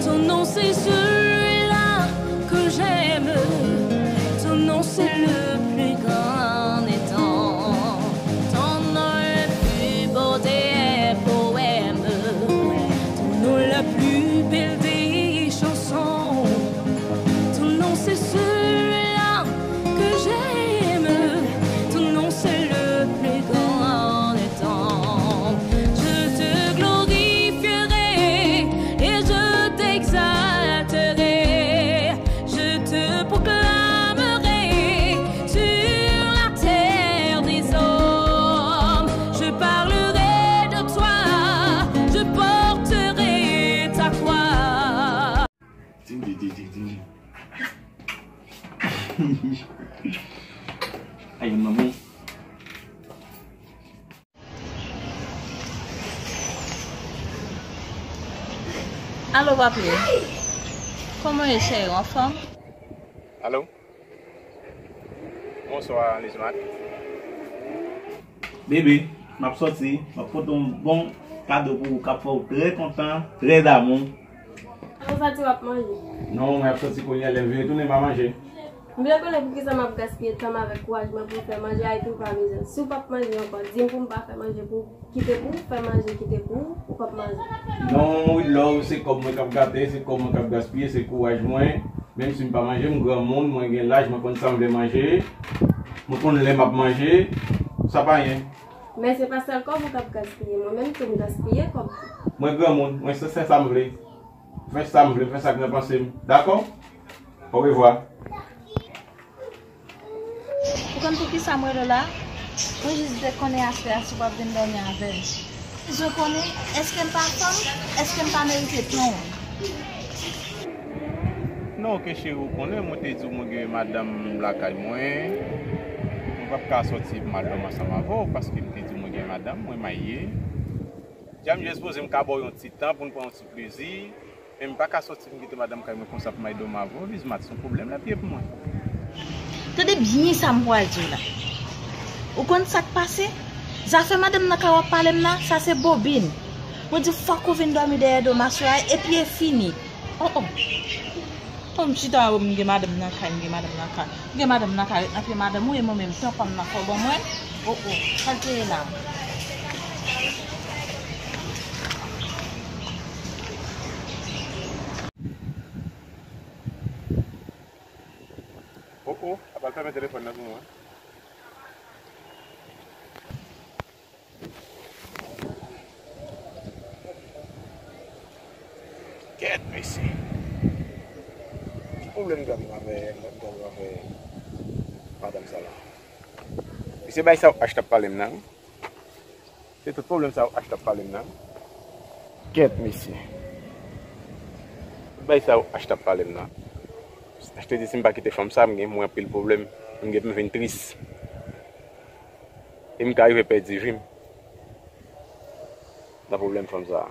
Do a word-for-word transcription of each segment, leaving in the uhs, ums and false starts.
Ton nom c'est celui-là que j'aime. Ton nom c'est le plus grand des noms. Ton nom le plus beau des poèmes. Ton nom la plus belle des chansons. Ton nom c'est celui-là que j'aime. Ton nom c'est le plus grand des noms. Je te glorifierai et je t'exalterai. Je te proclamerai sur la terre des hommes. Je parlerai de toi, je porterai ta croix. Dindi, dindi, dindi. Ay, manman. Alo, papi. Kòman w ye, cheri? W anfòm? Alo. Bonswa, Lizmat. Bebe, m ap sòti. M ap pote yon bon kado pou ou k ap fè w trè kontan, trè damou. Sa w di w ap manje? Non, mwen ap sòti kounye a, lè m vin retounen, m a manje. M vle konnen poukisa m ap gaspiye tan m avèk kouraj mwen pou m fè manje a epi w pa bezwen. Si w p ap manje ankò, di m pou m pa fè manje pou ou. Kite pou w fè manje, kite pou ou, ou p ap manje. Non, with love, se kòb mwen k ap gate, se kòb mwen k ap gaspiye, se kouraj mwen. Menm si m pa manje, m granmoun, mwen gen laj, mwen konn sa m vle manje. Mwen konn lè m ap manje. Sa pa anyen. Men se pa sèl kòb ou k ap gaspiye, mwen menm tou m gaspiye kòb. Mwen granmoun, mwen se, se sa m vle. Fè sa m vle, fè sa k nan panse m. Dakò? Orevwa. Ou konn poukisa m rele w la? Mwen jis vle konnen aswè a si w p ap vin dòmi avè m. Mwen bezwen konnen, èske m pa fanm? Èske m pa merite twon? Non, ke cheri, ou konnen, mwen te di w mwen gen madanm lakay mwen. Mwen p ap ka sòti pou m al dòmi ansanm avè w, paske m te di w mwen gen madanm, mwen marye. Dja m jis poze m ka ba w yon ti tan pou n pran yon ti plezi. Men m pa ka sòti m kite madanm kay mwen konsa pou m al dòmi avè w, Lizmat, se yon pwoblèm l ap ye pou mwen. Tande byen sa m pral di w la. Ou konn sa k pase? Zafè madanm nan kay w ap pale m nan, sa se bobin. Mwen di w fòk ou vin dòmi dèyè do m aswè a, epi e fini. Oh, oh. Bon, m chita, m gen madanm nan kay, m gen madanm nan kay. M gen madanm nan kay, ret nan pye madanm ou, e mwen menm, tan pa m nan fè w ban mwen. Oh, oh, sa l te ye la. Oh, oh, ap al fèmen telefòn nan pou mwen. Kèt, mesye. Ki pwoblèm m t ap gen avè, m t ap gen avè madanm sa la? Mesye, bay sa w achte ap pale m nan, wi. Se tout pwoblèm sa w achte ap pale m nan. Kèt, mesye. Bay sa w achte ap pale m nan. Achte di si m pa kite fanm sa, m gen mwen anpil pwoblèm. M gen pou m vin tris. E m ka rive pèdi vi m nan pwoblèm fanm sa a.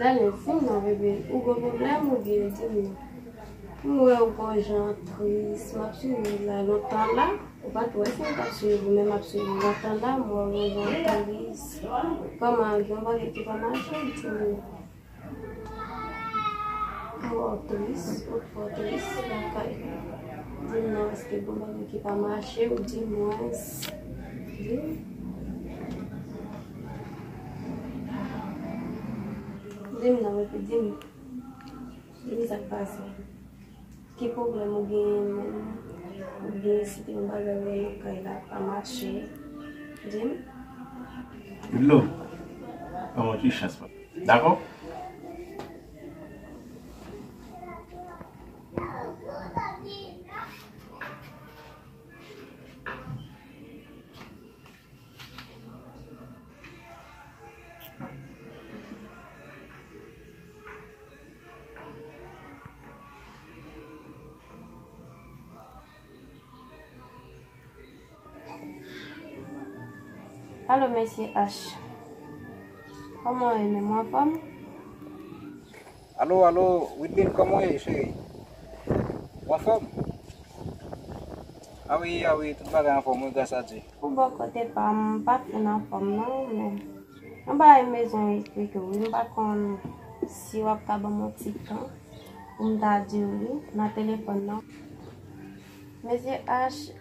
Dale, di m non, bebe, ou gen pwoblèm oubyen di m non. M wè ou gon jan tris, m ap swiv ou la lontan la. Ou pa t wè si m t ap swiv ou, men m ap swiv ou lontan la, m wè ou gon jan tris. Kòman, gen yon bagay ki pa mache, di m non. M wè w tris, ou twò tris lakay. Di m non, èske gon bagay ki pa mache, ou di m wens. Di m. Di m non, epi di m. Di m sa k pase. Ki pwoblèm ou genyen menm? Oubyen si te yon bagay ou wè nan kay la pa mache, di m. Dlo, ban mwen ti chans mwen. Dakò? Alo, mesye H. Kòman w ye menm, ou anfòm? Alo, alo, Widlin, kòman w ye, cheri? Ou anfòm? A wi, a wi, tout bagay anfòm, wi, gras a Dye. Pou bò kote pa m, m pa fin anfòm non, men yon bagay m bezwen eksplike w, wi, m pa konn si w ap ka ban m yon ti tan pou m ta di w li nan telefòn nan. Mesye H,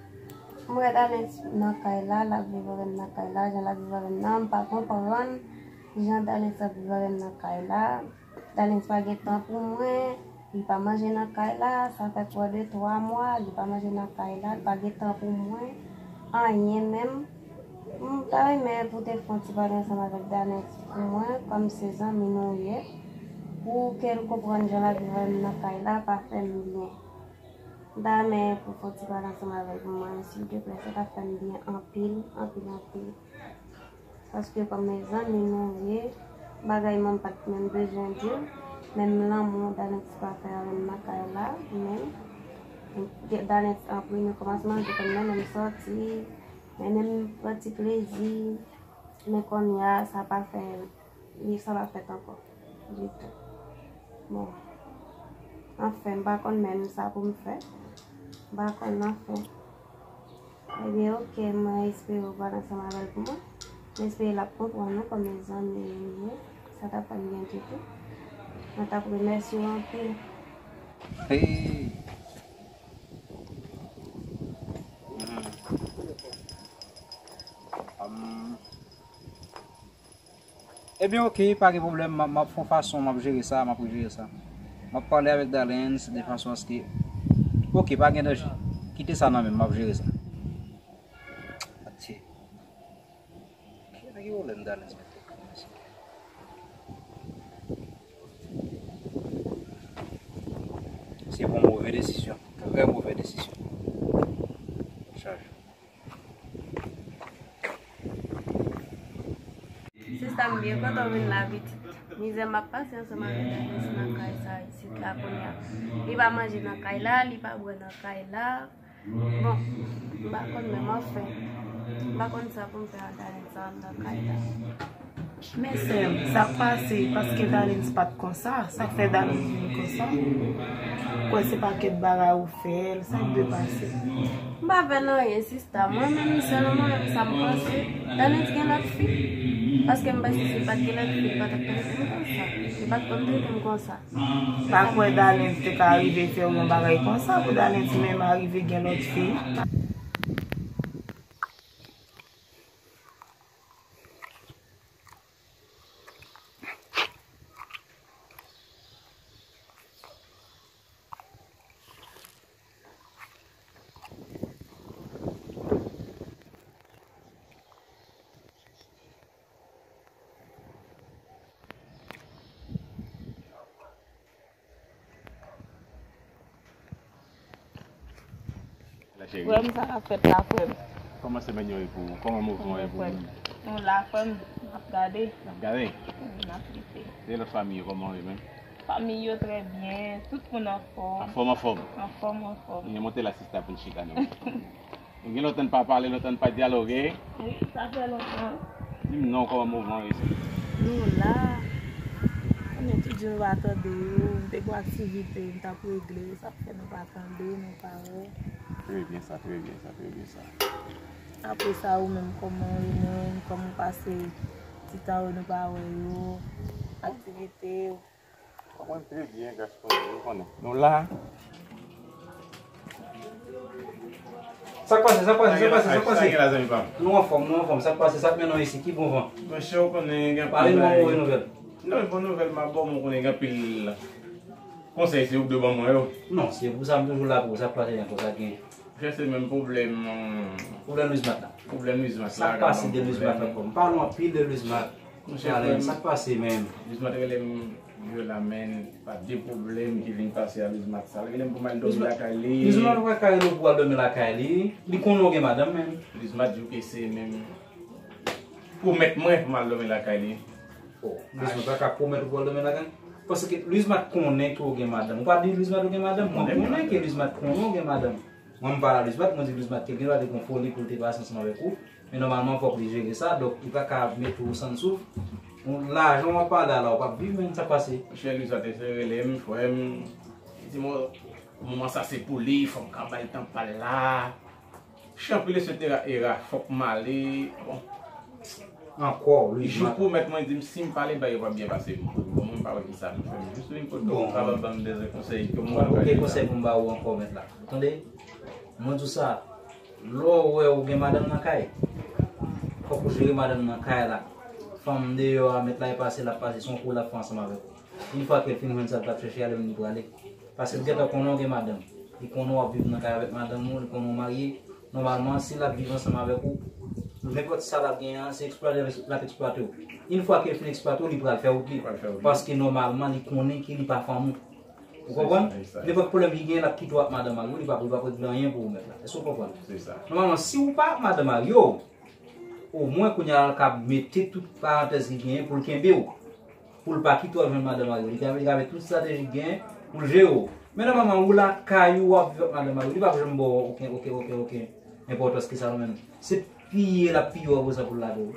m wè Dalens nan kay la, l ap viv avè m nan kay la, jan l ap viv avè m nan, m pa konprann jan Dalens ap viv avè m nan kay la. Dalens pa gen tan pou mwen, li pa manje nan kay la, sa fè pwè de twa mwa, li pa manje nan kay la, li pa gen tan pou mwen, anyen menm. M ta renmen pou te fè yon ti pale ansanm avèk Dalens pou mwen, kòm se zanmi nou ye, pou ke l konprann jan l ap viv avè m nan kay la, pa fè m byen. M ta renmen pou fè yon ti pale ansanm avèk mwen, silteplè, sa t ap fè m byen anpil, anpil, anpil. Paske kòm zanmi nou ye, bagay mwen m pa t menm bezwen di l, menm lanmou Dalens pa fè avè m nan kay la, menm Dalens an premye kòmansman, li te konn mennen m sòti, mennen m pran ti plezi, men kounye a, sa pa fè, li, sa pa fèt ankò ditou. Bon, anfen, m pa konn menm sa pou m fè. M pa konn, anfen. Ebyen, oke, mwen espere w pale ansanm avè l pou mwen. Mwen espere l ap konprann nou kòm zanmi nou ye. Sa t ap fè m byen ditou. Mwen t ap remèsye w anpil. Hey! Mhm. Um, Ebyen, oke, pa gen pwoblèm, m ap, m ap fè yon fason, m ap jere sa, m ap rejere sa. M ap pale avèk Dalens de fason aske, oke, pa gen danje. Kite sa nan men m, m ap jere sa. Atye. Ki, ki pwoblèm Dalens mete pou mwen, se, se yon move desizyon, trè move desizyon. Chaje. Sista m byen kontan w vin la pitit. Mizè m ap pase ansanm avèk Dalens nan kay sa isit la kounye a. Li pa manje nan kay la, li pa bwè nan kay la. Bon, m pa konn menm anfen. M pa konn sa pou m fè ak Dalens sa nan kay la. Men sè m, sa k pase? Paske Dalens pa t konsa, sa k fè Dalens vin konsa? Kwè se pakèt bagay ou fè l, sa k dwe pase? M pa fè l anyen, sista. Mwen menm sèlman, menm sa m panse, Dalens gen lòt fi. Paske m panse si l pa t gen lòt fi, li pa t ap trete m konsa. Li pa t konn trete m konsa. Pa kwè Dalens te ka rive fè w yon bagay konsa pou Dalens menm arive gen lòt fi. La cheri. Frè m, sa k ap fèt la, frè m? Kòman semèn yo ye pou ou? Kòman mouvman yo ye pou ou menm? Nou la, frè m, n ap gade. N ap gade? Wi, n ap lite. E lòt fanmi yo, kòman yo menm? Fanmi yo trè byen, tout moun anfòm. Anfòm, anfòm? Anfòm, anfòm. Ebyen, monte la, sista, pou n chita, non. Nou gen lontan n pa pale, lontan n pa dyaloge. Wi, sa fè lontan. Di m non, kòman mouvman yo ye? Nou la. Konnen tout jou nou pa tande yo, m te gen aktivite m t ap regle, sa fè nou pa tande, nou pa wè. Trè byen sa, trè byen sa, trè byen sa. Apre sa, ou menm, kòman ou ye menm, kòman w pase ti tan yo nou pa wè yo, aktivite w? Mwen trè byen, gras Bondye, ou konnen. Nou la. Sa k pase, sa k pase, sa k pase, sa k pase? Sa gen la, zanmi pa m? Nou anfòm, nou anfòm. Sa k pase, sa k mennen w isit? Ki bon van? Monchè, ou konnen gen anpil bagay. Pale nou yon move nouvèl. Non, bon nouvèl m ap ba w, men ou konnen gen anpil konsèy se ou k dwe ban mwen yo. Non, se pou sa m toujou la pou ou. Sa k pase ankò, sa k genyen? Monchè, se menm pwoblèm. Pwoblèm Lizmat la. Pwoblèm Lizmat la. Sa k pase de Lizmat ankò? M pale w anpil de Lizmat. Monchè, frè m, sa k pase menm? Lizmat rele m jodi a, men pa de pwoblèm ki vin pase a Lizmat sa. L rele m pou m al dòmi lakay li. Lizmat pa ka rele w pou w al dòmi lakay li. Li konnen w gen madanm menm. Lizmat di w ke se menm pwomèt mwen pou m al dòmi lakay li. Oh, Lizmat pa ka pwomèt ou pou w al dòmi lakay li. Paske Lizmat konnen ke w gen madanm. Ou pa di Lizmat ou gen madanm? Mwen konnen ke Lizmat konnen w gen madanm. Mwen, m pale a Lizmat, mwen di Lizmat ke l gen dwa te gen foli pou l te pase ansanm avèk ou. Men nòmalman, fòk li jere sa, donk li pa ka mete w san souf. Lajan w ap pale a la, w p ap viv menm, sa k pase? Monchè, Lizmat eseye rele m, frè m. Li di m, Moman sa se pou li, fò m ka bay tan pa l la. Chanpil, etsetera, era, fòk m ale. Bon. Ankò, wi. Jou pou mèt mwen di m si m pale, bagay yo p ap byen pase pou mwen. Bon, mwen pa wè kisa m fè. M jis vin kote w, ou kapab ban m de konsèy ke mwen. Bon, oke, konsèy pou m ba ou ankò, mèt la. Tande, mwen di w sa, lè w wè ou gen madanm nan kay, fòk ou jere madanm nan kay la. Fanm deyò a, mèt la, e pase, l ap pase, se yon kou l ap fè ansanm avèk ou. Yon fwa ke l fin jwenn sa l t ap chèche a, li menm li prale. Paske l gentan konnen w gen madanm. Li konnen w ap viv nan kay avèk madanm ou, li konnen w marye. Nòmalman, si l ap viv ansanm avèk ou, nenpòt sa l ap genyen an, se eksplwate l ap eksplwate w. Yon fwa ke l fin eksplwate w, li pral fè wout li. Paske nòmalman, li konnen ke li pa fanm ou. Ou konprann? Nenpòt pwoblèm li genyen, l ap kite w ak madanm Mario, li p ap, li p ap regle anyen pou ou mèt la. Èske w konprann? Nòmalman, si ou pa ak madanm Mario, omwen kounye a l ka mete tout parantèz li genyen pou l kenbe w. Pou l pa kite w al jwenn madanm Mario. Li ka, li ka met tout estrateji l genyen pou l jere w. Men nòmalman, ou lakay ou, w ap viv ak madanm Mario, li p ap janm ba w okenn, okenn, okenn, okenn enpòtans ki sa non, men. Se piye l ap piye w apre sa pou l lage w.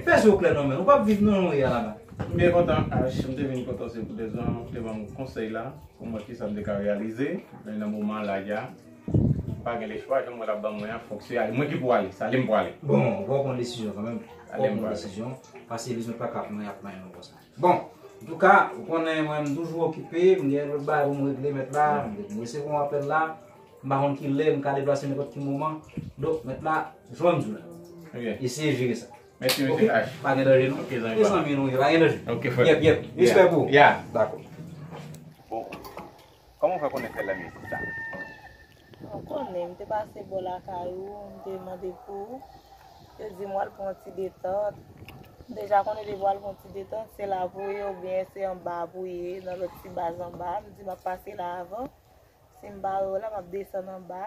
Fè je w klè non, men. Ou p ap viv non, non, ya la, men. M byen kontan, H, m te vin kote w se pou de rezon, ou te ban m konsèy la, pou m wè kisa m te ka reyalize, men nan moman la, ya, m pa gen lechwa, jan mwen l ap ban mwen an, fòk se ale. Mwen ki pou ale, se ale m pou ale. Bon, fò w pran desizyon kanmenm. Fò w pran desizyon, paske bizwen pa k ap manyen ap manyen nou konsa. Bon, antouka, ou konnen mwen, m toujou okipe, m gen lòt bagay pou m regle, mèt la, m resevwa yon apèl la, m pa konn ki lè, m ka deplase nenpòt ki moman. Donk, mèt la, jwenn m sou la. Eseye jere sa. Mèsi, mesye H. Pa gen danje, non. Ok, zanmi, pa gen danje. Ok, frè. Yep, yep. Respè pou ou. Dakò. Bon. Kòman w fè konnen sèl la mesye sa? Ou konnen, m te pase bò lakay ou, m te mande pou ou. Yo di m w al pran yon ti detant. M deja konnen depi w al pran yon ti detant, se la pou w ye oubyen se anba pou w ye, nan lòt ti baz anba. M di m ap pase la avan. Si m pa wè w la, m ap desann anba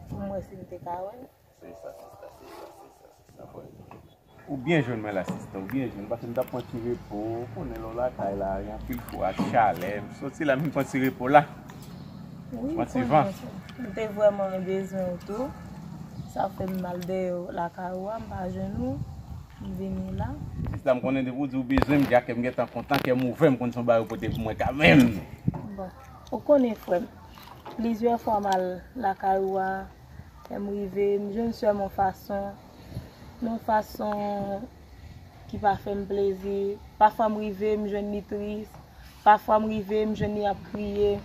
pou m wè si m te ka wè l. Se sa, sista, se sa, se sa, se sa, frè. Ou byen jwenn mwen la, sista, ou byen jwenn, paske m t ap pran ti repo, ou konnen lè w lakay la, gen anpil fwa ak chalè, m soti la, m vin pran ti repo la. Wi, m konnen sa. M te vrèman bezwen w tou. Sa fè m al dèyè lakay ou a, m pa jwenn ou, m vini la. Sista, m konnen depi w di w bezwen m, deja kè m gentan kontan, kè m ouvè, m konn se yon bagay ou pote pou mwen kanmenm. Bon, ou konnen, frè m, plizyè fwa m al lakay ou a, lè m rive, m jwenn sè m yon fason, yon fason ki pa fè m plezi. Pafwa m rive, m jwenn li tris. Pafwa m rive, m jwenn li ap kriye.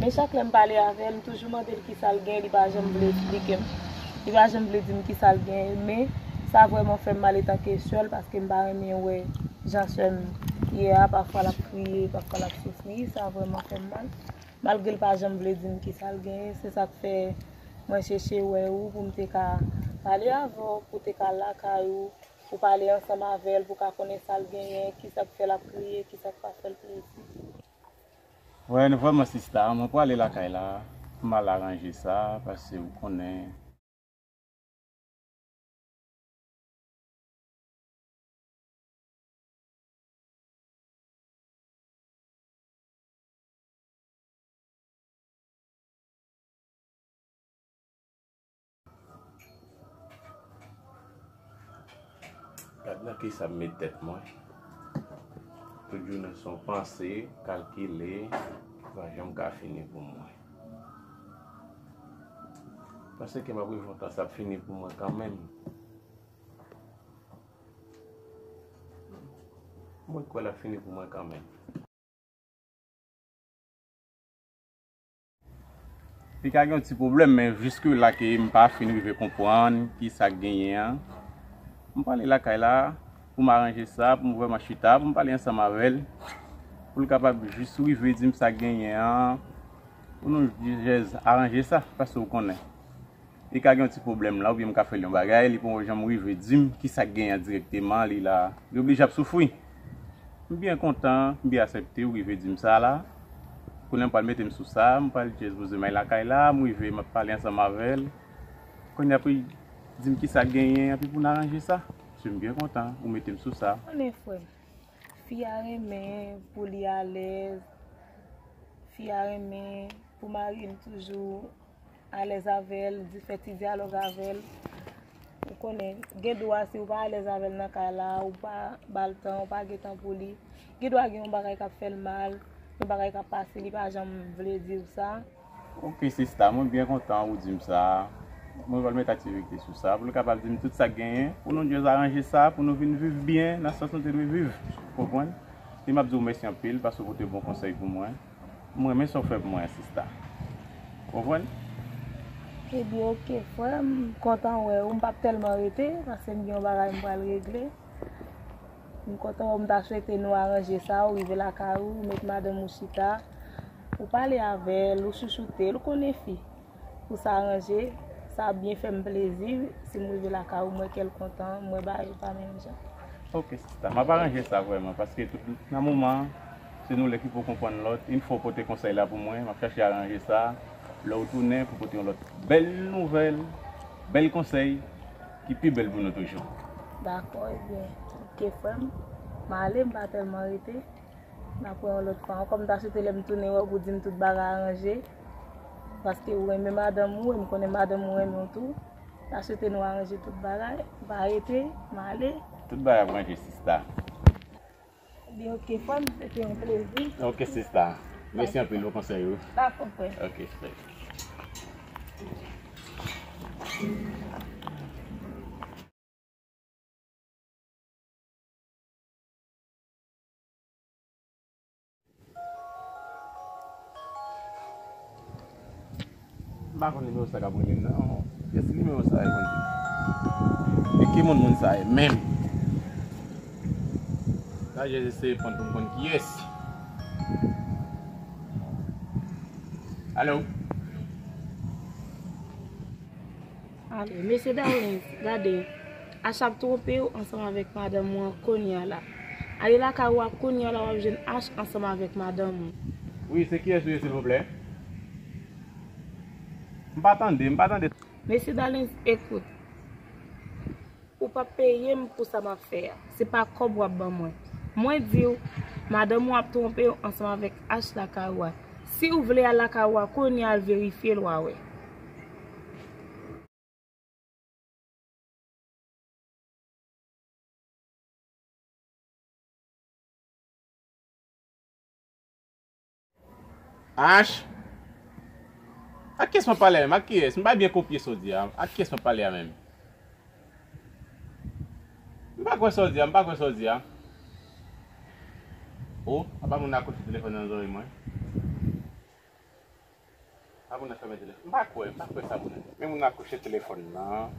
Men chak lè m pale avè l, m toujou mande l kisa l gen, li pa janm vle esplike m. Li pa janm vle di m kisa l gen, men sa vrèman fè m mal etanke sè l, paske m pa renmen wè jan sè m ye a, pafwa l ap kriye, pafwa l ap soufri, sa vrèman fè m mal. Malgre l pa janm vle di m kisa l genyen, se sa k fè mwen chèche wè ou pou m te ka pale avè w, pou w te ka al lakay ou, pou w pale ansanm avè l, pou w ka konnen sa l genyen, kisa k fè l ap kriye, kisa k pa fè l plezi. Wè, vrèman, sista, mwen prale lakay la, pou m al aranje sa, paske ou konnen, Gad nan kisa m met tèt mwen. Tout jounen se yon panse, kalkile, ki pa janm ka fini pou mwen. Panse ke m ap rive yon tan sa ap fini pou mwen kanmenm. Mwen kwè l ap fini pou mwen kanmenm. Li ka gen yon ti pwoblèm, men jiske la ke m pa fin rive konprann kisa k genyen an. M prale lakay la pou m aranje sa, pou m vrèman chita, pou m pale ansanm avè l, pou l kapab jis rive di m sa k genyen an, pou nou jis aranje sa, paske w konnen. Li ka gen yon ti pwoblèm la, oubyen m ka fè l yon bagay, li poko janm rive di m kisa k genyen dirèkteman, li la, li oblije ap soufri. M byen kontan, m byen aksepte ou rive di m sa la. Kounye a m pral mete m sou sa, m pral jis poze m al lakay la, m rive, m ap pale ansanm avè l. Kounye a pou l di m kisa k genyen, epi pou n aranje sa. Paske m byen kontan, ou mete m sou sa. Konnen frè m, fi a renmen pou li alèz, fi a renmen pou mari l toujou alèz avè l, di fè ti dyalòg avè l. Ou konnen, gen dwa si w pa alèz avè l nan kay la, ou pa ba l tan, ou pa gen tan pou li, gen dwa gen yon bagay k ap fè l mal, Bagay k ap pase, li pa janm vle di w sa. Ok, sista, mwen byen kontan ou di m sa. Mwen pral met aktivite sou sa, pou l kapab di m tout sa k genyen, pou nou djaz aranje sa, pou nou vin viv byen nan sans nou te dwe viv. Ou konprann? E m ap di w mèsi anpil, paske w pote bon konsèy pou mwen. Mwen renmen sa w fè pou mwen, sista. Ou konprann? Ebyen, ok, frè, m kontan wè ou. M p ap tèlman rete, paske m gen yon bagay m pral regle. M kontan wè w, m ta swete nou aranje sa, ou rive lakay ou, ou met madanm ou chita, ou pale avè l, ou chouchoute l, ou konnen fi. Pou sa aranje, sa ap byen fè m plezi. Si m rive lakay ou, m wè kè l kontan, m wè bagay yo pa menm jan. Ok, sista, m ap aranje sa vrèman, paske tout nan moman, se nou lè ki pou konprann lòt. Yon fwa w pote konsèy la pou mwen, m ap chache aranje sa. Lè w tounen, pou pote yon lòt bèl nouvèl, bèl konsèy, ki pi bèl pou nou toujou. Dakò, ebyen, ok, frè m. M ale, m pa tèlman rete. N ap wè yon lòt fwa ankò. M ta swete lè m tounen wè w pou di m tout bagay aranje. Paske ou renmen madanm ou, e m konnen madanm ou renmen w tou. M ta swete nou aranje tout bagay. M pa rete, m ale. Tout bagay ap ranje, sista. Ebyen, ok, frè m, se te yon plezi. Ok, sista. Mèsi anpil pou konsèy ou. Dakò, frè. Ok, frè. M pa konn nimewo sa k ap rele m nan. Kiyès nimewo sa ye, Bondye? E ki moun moun sa ye menm? La, Jezi, eseye pran pou m konn kiyès. Alo? Ale, mesye Darlens, gade, Ash ap twonpe w ansanm avèk madanm ou an kounye a la. Ale lakay ou a kounye a la, w ap jwenn Ash ansanm avèk madanm ou. Wi, se kiyès ou ye, silvouplè? M pa tande, m pa tande. Mesye Darlens, ekout. Ou p ap peye m pou sa m ap fè a. Se pa kòb w ap ban mwen. Mwen di w, madanm ou ap twonpe w ansanm avèk Ash lakay ou a. Si w vle al lakay ou a kounye a, al verifye l, w a wè. Ash? Ak kiyès mwen pale a menm? Ak kiyès? M pa byen konprann sa w di a. Ak kiyès mwen pale a menm? M pa kwè sa w di a, m pa kwè sa w di a. O, apa moun nan kouche telefòn nan zòrèy mwen? Apa moun nan fèmen telefòn? M pa kwè, m pa kwè sa moun nan. Men moun nan kouche telefòn nan.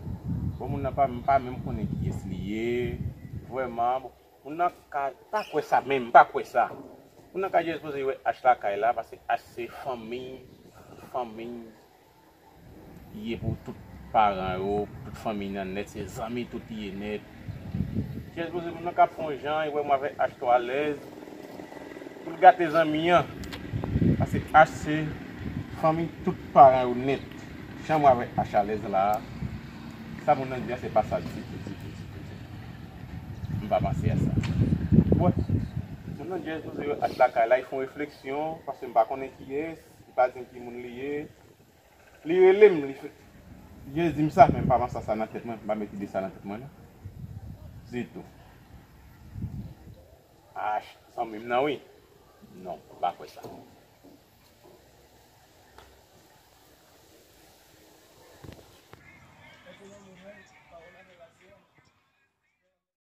Bon, moun nan pa, m pa menm konnen kiyès li ye. Vrèman, bon, moun nan ka, m pa kwè sa menm, m pa kwè sa. Moun nan ka jis poze wè Ash lakay la, paske Ash se fanmi, fanmi. Li ye pou tout paran yo, pou tout fanmi nan nèt, se zanmi tout li ye nèt. Jezi poze moun nan k ap fè yon jan, li wè mwen avèk Ash twò alèz, pou l gate zanmi an. Paske Ash se fanmi tout paran yo nèt. Jan mwen avèk Ash alèz la, sa moun nan di a se pa sa ditou, ditou, ditou, ditou. M pa panse a sa. Bon, moun nan jezi poze wè Ash lakay la, li fè yon refleksyon, paske m pa konnen kiyès, li pa di m ki moun li ye. Li rele m, li fè, Jezi di m sa, men m pa panse sa nan tèt mwen, m pa met ide sa nan tèt mwen, non. Ditou. Ash, zanmi m nan, wi. Non, m pa kwè sa.